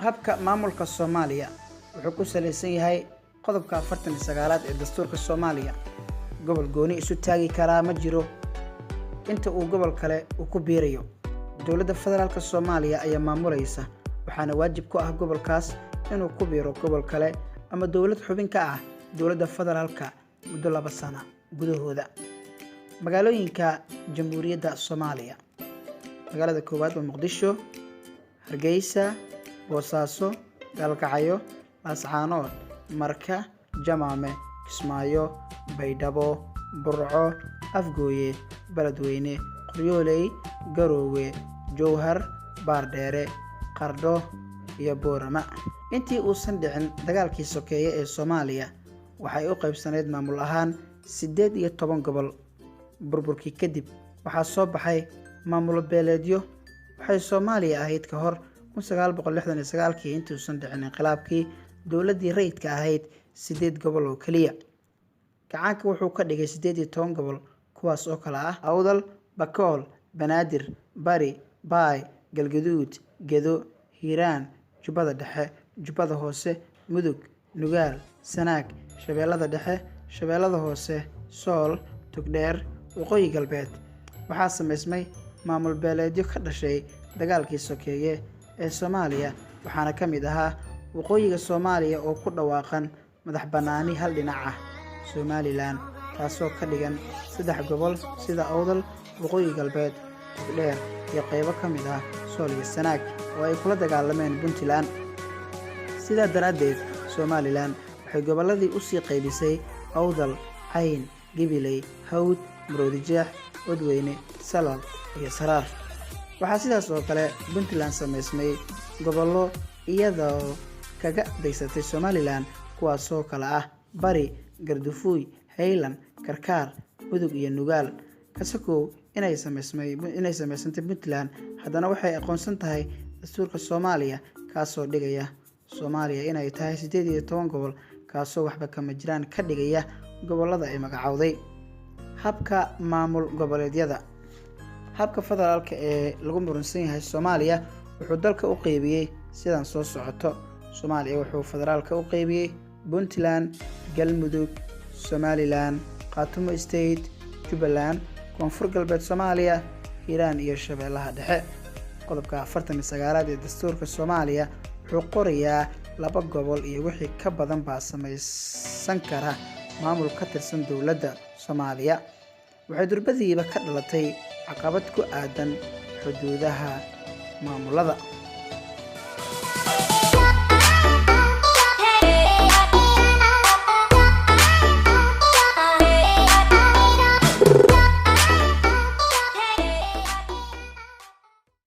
Habka maamulka Soomaaliya wuxuu ku salaysan yahay qodobka 49aad ee dastuurka Soomaaliya. Gobol gooni isu taagi karaa ma jiro inta uu gobol kale uu ku biirayo. Dowladda Federaalka Soomaaliya ayaa maamulaysa, waxaana waajib ku ah gobolkaas inuu ku biiro gobol kale ama dowlad xubin ka ah dowladda federaalka muddo 2 sano gudahooda. Magaalooyinka Jamhuuriyadda Soomaaliya: magaalada koowaad waa Muqdisho, Hargeysa, Boosaaso, Gaalkacyo, Laascaanood, Marka, Jamaame, Kismaayo, Baydhabo, Burco, Afgooye, Beledweyne, Qoryooley, Garoowe, Jowhar, Baardheere, Qardho iyo Boorama. Intii uusan dhicin dagaalkii sokeeye ee Soomaaliya, waxay u qaybsanayd maamul ahaan 18 gobol. Burburkii kadib waxaa soo baxay maamulo beeleedyo. Waxay Soomaaliya ahayd ka hor 1969kii, intuusan dhicin inqilaabkii dowladdii rayidka ahayd, 8 gobol oo keliya. Gacaanka wuxuu ka dhigay 18 gobol, kuwaas oo kale ah Awdal, Bakool, Banaadir, Bari, Baay, Galgaduud, Gedo, Hiiraan, Jubbada Dhexe, Jubbada Hoose, Mudug, Nugaal, Sanaag, Shabeellada Dhexe, Shabeellada Hoose, Sool, Togdheer, Waqooyi Galbeed. Waxaa samaysmay maamul beeleedyo ka dhashay dagaalkii sokeeye ee Soomaaliya, waxaana ka mid ahaa Waqooyiga Soomaaliya oo ku dhawaaqan madax bannaani hal dhinac ah, Somalilan, taasoo ka dhigan 3 gobol sida Awdal, Waqooyi Galbeed, Togdheer iyo qaybo ka mid ah Sool iyo Sanaag oo ay kula dagaalameen Puntland. Sidaa daraaddeed Somalilan waxay gobolladii u sii qaybisay Awdal, Cayn, Gabiley, Hawd, Maroodijeex, Odweyne, Salal iyo Saraar. Waxaa sidaas oo kale Puntland samaysmay gobollo iyadoo kaga daysatay Somalilan, kuwaasoo kale ah Bari, Gardafuuy, Hayland, Karkaar, Mudug iyo Nugaal. Kasakow inay samaysantay Puntland, haddana waxay aqoonsan tahay dastuurka Soomaaliya, kaasoo dhigaya Soomaaliya inay tahay 18 gobol, kaasoo waxba kama jiraan ka dhigaya gobollada ay magacowday. Habka maamul goboleedyada. Habka federaalka ee lagu muransan yahay Soomaaliya wuxuu dalka u qeybiyey sidan soo socoto. Soomaaliya wuxuu federaalka u qeybiyey Puntland, Galmudug, Somalilan, Khaatumo State, Jubbaland, Koonfur Galbeed Soomaaliya, Hiiraan iyo Shabeellaha Dhexe. Qodobka 49aad ee dastuurka Soomaaliya wuxuu qorayaa 2 gobol iyo wixii ka badan baa samaysan kara maamul ka tirsan dowladda Soomaaliya. Waxay durbadiiba ka dhalatay caqabad ku aadan xuduudaha maamulada.